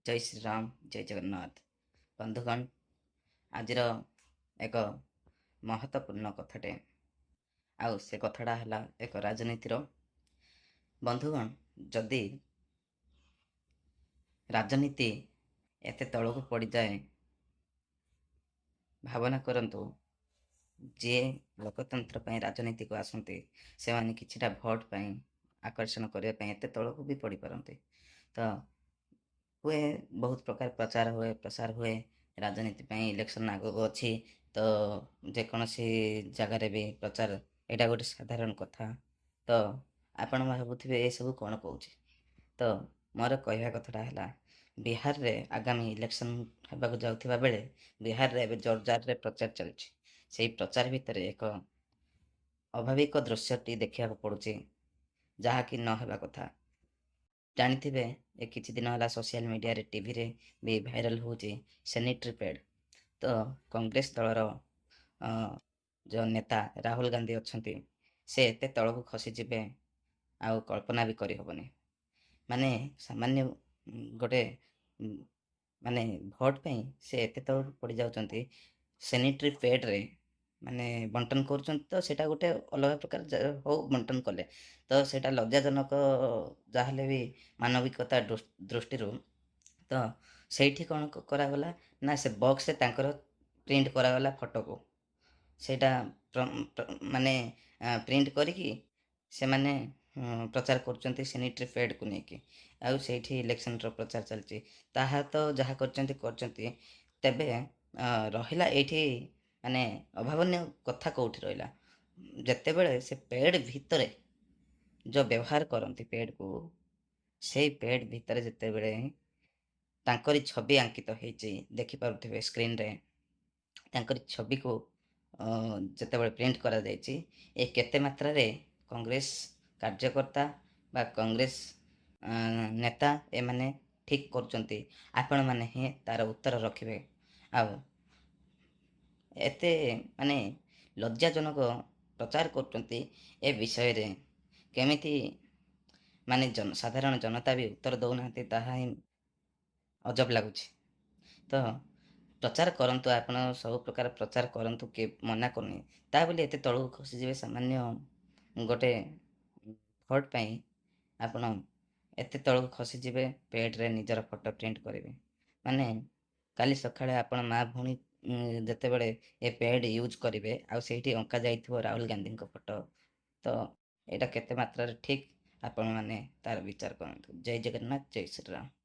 ଜୟ ଶ୍ରୀରାମ, ଜୟ ଜଗନ୍ନାଥ। ବନ୍ଧୁଗଣ, ଆଜିର ଏକ ମହତ୍ତ୍ୱପୂର୍ଣ୍ଣ କଥାଟେ, ଆଉ ସେ କଥାଟା ହେଲା ଏକ ରାଜନୀତିର। ବନ୍ଧୁଗଣ, ଯଦି ରାଜନୀତି ଏତେ ତଳକୁ ପଡ଼ିଯାଏ, ଭାବନା କରନ୍ତୁ, ଯିଏ ଲୋକତନ୍ତ୍ର ପାଇଁ ରାଜନୀତିକୁ ଆସନ୍ତି ସେମାନେ କିଛିଟା ଭୋଟ ପାଇଁ ଆକର୍ଷଣ କରିବା ପାଇଁ ଏତେ ତଳକୁ ବି ପଡ଼ିପାରନ୍ତି। ତ ହୁଏ, ବହୁତ ପ୍ରକାର ପ୍ରଚାର ହୁଏ, ପ୍ରସାର ହୁଏ ରାଜନୀତି ପାଇଁ। ଇଲେକ୍ସନ୍ ଆଗକୁ ଅଛି ତ ଯେକୌଣସି ଜାଗାରେ ବି ପ୍ରଚାର, ଏଇଟା ଗୋଟେ ସାଧାରଣ କଥା। ତ ଆପଣ ଭାବୁଥିବେ ଏସବୁ କ'ଣ କହୁଛି। ତ ମୋର କହିବା କଥାଟା ହେଲା, ବିହାରରେ ଆଗାମୀ ଇଲେକ୍ସନ୍ ହେବାକୁ ଯାଉଥିବା ବେଳେ ବିହାରରେ ଏବେ ଜୋରଜାରରେ ପ୍ରଚାର ଚାଲିଛି। ସେଇ ପ୍ରଚାର ଭିତରେ ଏକ ଅଭାବିକ ଦୃଶ୍ୟଟି ଦେଖିବାକୁ ପଡ଼ୁଛି, ଯାହାକି ନ ହେବା କଥା। ଜାଣିଥିବେ, ଏ କିଛି ଦିନ ହେଲା ସୋସିଆଲ ମିଡ଼ିଆରେ, ଟିଭିରେ ବି ଭାଇରାଲ ହେଉଛି ସାନିଟାରୀ ପ୍ୟାଡ୍। ତ କଂଗ୍ରେସ ଦଳର ଯେଉଁ ନେତା ରାହୁଲ ଗାନ୍ଧୀ ଅଛନ୍ତି, ସେ ଏତେ ତଳକୁ ଖସିଯିବେ ଆଉ କଳ୍ପନା ବି କରିହେବନି। ମାନେ ସାମାନ୍ୟ ଗୋଟେ ମାନେ ଭୋଟ ପାଇଁ ସେ ଏତେ ତଳକୁ ପଡ଼ିଯାଉଛନ୍ତି। ସାନିଟାରୀ ପ୍ୟାଡ଼୍ରେ ମାନେ ବଣ୍ଟନ କରୁଛନ୍ତି, ତ ସେଇଟା ଗୋଟେ ଅଲଗା ପ୍ରକାର ହଉ, ବଣ୍ଟନ କଲେ ତ ସେଇଟା ଲଜ୍ଜାଜନକ ଯାହାହେଲେ ବି ମାନବିକତା ଦୃଷ୍ଟିରୁ। ତ ସେଇଠି କ'ଣ କରାଗଲା ନା, ସେ ବକ୍ସରେ ତାଙ୍କର ପ୍ରିଣ୍ଟ କରାଗଲା ଫଟୋକୁ। ସେଇଟା ମାନେ ପ୍ରିଣ୍ଟ କରିକି ସେମାନେ ପ୍ରଚାର କରୁଛନ୍ତି ସାନିଟାରୀ ପ୍ୟାଡ଼୍କୁ ନେଇକି, ଆଉ ସେଇଠି ଇଲେକ୍ସନର ପ୍ରଚାର ଚାଲିଛି। ତାହା ତ ଯାହା କରିଛନ୍ତି କରିଛନ୍ତି, ତେବେ ରହିଲା ଏଇଠି ମାନେ ଅଭାବନୀୟ କଥା କେଉଁଠି ରହିଲା? ଯେତେବେଳେ ସେ ପ୍ୟାଡ଼୍ ଭିତରେ ଯେଉଁ ବ୍ୟବହାର କରନ୍ତି ପ୍ୟାଡ଼୍କୁ, ସେଇ ପ୍ୟାଡ଼୍ ଭିତରେ ଯେତେବେଳେ ତାଙ୍କରି ଛବି ଅଙ୍କିତ ହେଇଛି, ଦେଖିପାରୁଥିବେ ସ୍କ୍ରିନ୍ରେ, ତାଙ୍କରି ଛବିକୁ ଯେତେବେଳେ ପ୍ରିଣ୍ଟ କରାଯାଇଛି, ଏ କେତେ ମାତ୍ରାରେ କଂଗ୍ରେସ କାର୍ଯ୍ୟକର୍ତ୍ତା ବା କଂଗ୍ରେସ ନେତା ଏମାନେ ଠିକ୍ କରୁଛନ୍ତି, ଆପଣମାନେ ହିଁ ତାର ଉତ୍ତର ରଖିବେ। ଆଉ ଏତେ ମାନେ ଲଜ୍ଜାଜନକ ପ୍ରଚାର କରୁଛନ୍ତି, ଏ ବିଷୟରେ କେମିତି ମାନେ ସାଧାରଣ ଜନତା ବି ଉତ୍ତର ଦେଉନାହାନ୍ତି, ତାହା ହିଁ ଅଜବ ଲାଗୁଛି। ତ ପ୍ରଚାର କରନ୍ତୁ, ଆପଣ ସବୁ ପ୍ରକାର ପ୍ରଚାର କରନ୍ତୁ, କିଏ ମନା କରୁନି। ତା ବୋଲି ଏତେ ତଳକୁ ଖସିଯିବେ? ସାମାନ୍ୟ ଗୋଟେ ଭୋଟ ପାଇଁ ଆପଣ ଏତେ ତଳକୁ ଖସିଯିବେ? ପେଡ଼୍ରେ ନିଜର ଫଟୋ ପ୍ରିଣ୍ଟ କରିବେ? ମାନେ କାଲି ସକାଳେ ଆପଣ ମା ଭଉଣୀ ଯେତେବେଳେ ଏ ପେଡ଼୍ ୟୁଜ୍ କରିବେ ଆଉ ସେଇଠି ଅଙ୍କା ଯାଇଥିବ ରାହୁଲ ଗାନ୍ଧୀଙ୍କ ଫଟୋ, ତ ଏଇଟା କେତେ ମାତ୍ରାରେ ଠିକ୍, ଆପଣମାନେ ତାର ବିଚାର କରନ୍ତୁ। ଜୟ ଜଗନ୍ନାଥ, ଜୟ ଶ୍ରୀରାମ।